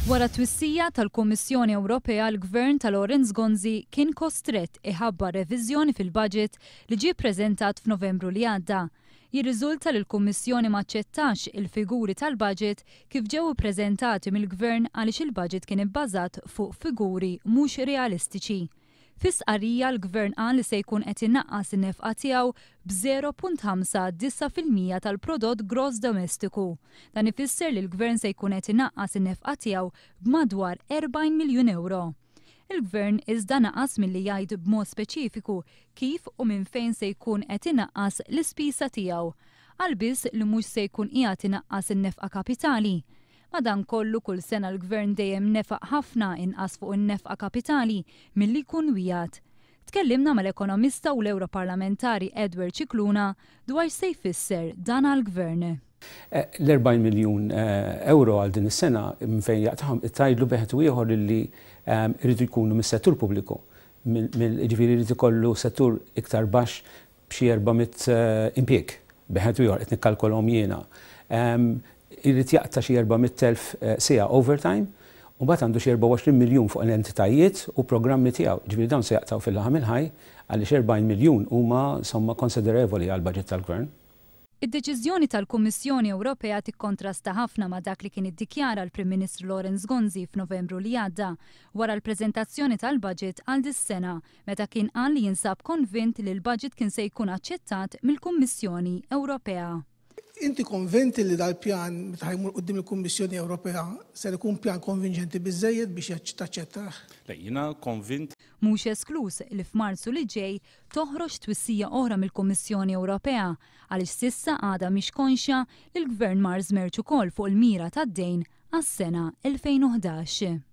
Wara twissija tal-Kummissjoni Ewropea, l-Gvern ta' Lawrence Gonzi kien kostrett iħabbar reviżjoni fil-budget li ġie ppreżentat f'Novembru li għadda. Jirriżulta li l-Kummissjoni m'aċċettax il-figuri tal-budget kif ġew ippreżentati mill-Gvern għaliex il-budget kien ibbażat fuq figuri mhux realistiċi. Fi stqarrija l-Gvern qal li se jkun qed inaqqas in-nefqa tiegħu b'0.59% tal-prodott gross domestiku. Dan ifisser li l-Gvern se jkun qed inaqqas in-nefqa tiegħu b'madwar 40 miljun ewro. Il-Gvern iżda naqas milli jgħid b'mod speċifiku kif u minn fejn se jkun qed inaqqas l-ispisa tiegħu. Qal biss li mhux se jkun qiegħed inaqqas in-nefqa kapitali. Madankollu kull sena l-Gvern dejjem nefaq ħafna inqas fuq in-nefqa kapitali milli jkun wiegħed. Tkellimna mal-ekonomista u l-Ewroparlamentari Edward Scicluna dwar x'se jfisser dan għall-Gvern. L-40 miljun ewro għal din is-sena minn fejn jaqtagħhom tgħidlu b'wieħed u ieħor illi jridu jkunu mis-settur pubbliku. Jiġifieri jrid ikollu settur iktar baxx b'xi 400 impjieg, b'wieħed u ieħor qed nikkalkolhom jiena. Irid jaqta' xi 400,000 siegħa overtime u mbagħad għandu xi 24 miljun fuq l-entitajiet u programmi tiegħu. Jiġifieri dawn se jaqtgħu fil-laħam il-ħaj għaliex 40 miljun huma somma konsiderevoli għall-baġit tal-Gvern. Id-deċiżjoni tal-Kummissjoni Ewropea tikkontrasta ħafna ma' dak li kien iddikjara l-Prim Ministru Lawrence Gonzi f'Novembru li għadda, wara l-preżentazzjoni tal-budget għal dis-sena, meta kien qal li jinsab konvint li l-budget kien se jkun aċċettat mill-Kummissjoni Ewropea. Inti konvint li dal-pjan meta ħa jmur quddiem il-Kummissjoni Ewropea ser ikun pjan konvinċenti biżżejjed biex taċċettah? Le, jiena konvint. Mhux eskluż li f'Marzu li ġej toħroġ twissija oħra mill-Kummissjoni Ewropea għaliex s'issa għadha mhix konxja li l-Gvern mar żmerċ ukoll fuq il-mira tad-dejn għas-sena 2011.